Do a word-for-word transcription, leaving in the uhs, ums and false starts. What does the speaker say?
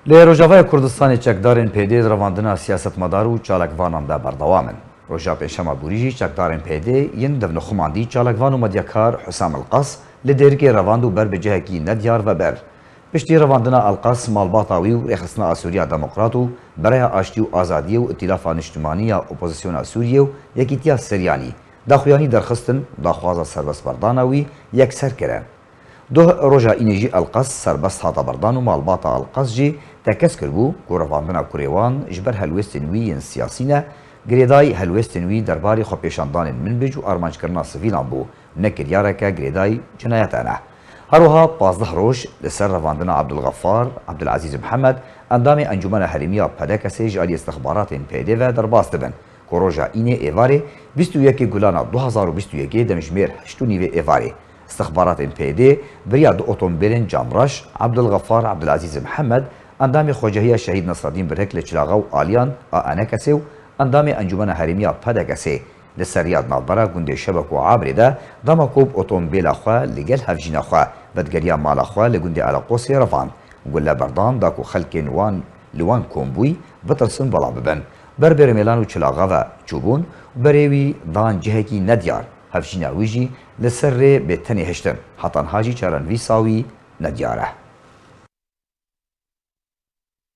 Li Rojavaya Kurdistanê çekdarên P D di revandina siyasetmedar û çalakvanan de berdewam in. Roja Pêncşema borî jî çekdarên P D yên devnixumandî çalakvan û medyakar Husam Elqas li Dêrikê revand û ber bi cihekî nediyar veber. Piştî revandina Elqas, malbata wî û Rêxistina Asûriya Demokrat û Bereya Aştî û Azadiyê û Îtîlafa Niştimanî ya Opozisyona Sûriyê û Yekîtiya Siryanî daxuyanî derxistin, daxwaza serbestberdana wî yekser kirin. Duh roja înê jî Elqas serbest hate berdan û malbata Elqas jî tekez kiribû ku revandina kurê wan ji ber helwêstên wî yên siyasî ne, girêdayî helwêstên wî derbarê xwepêşandanên minbicî û armanckirina sivîlan bû, ne kiryareke girêdayî cinayete ne. Her wiha pazdeh roj li ser revandina Abdulxefar Abdulazîz Mihemed, endamê Encûmena Herêmî ya P D K S'ê ji aliyê istixbaratên P Y D ve derbas dibin, ku roja înê êvarê bîst û yekê Gulana du hazar û bîst û yekê demjimêr heşt û nîvê êvarê, istixbaratên P Y D bi riya du otombêlên camreş Abdulxefar Abdulazîz Mihemed, endamê Xwecehiya Şehîd Nesreddîn Birhik li Çilaxa û Aliyan A N K S'ê û endamê Encûmena Herêmî ya P D K S'ê, li ser riya di navbera gundê Şebek û Abrê de dema ku bi otombêla xwe li gel hevjîna xwe vedigeriya mala xwe li gundê Eleqosê revand. Gule berdan da ku xelkên wan li wan kombûyî bitirsin bela bibin. Ber Bêrmêlan û Çilaxa ve çûbûn û berê wî dan cihekî nediyar. Hevjîna wî jî li ser rê bê tenê hiştin. Heta niha jî çarenivîsa wî nediyar e.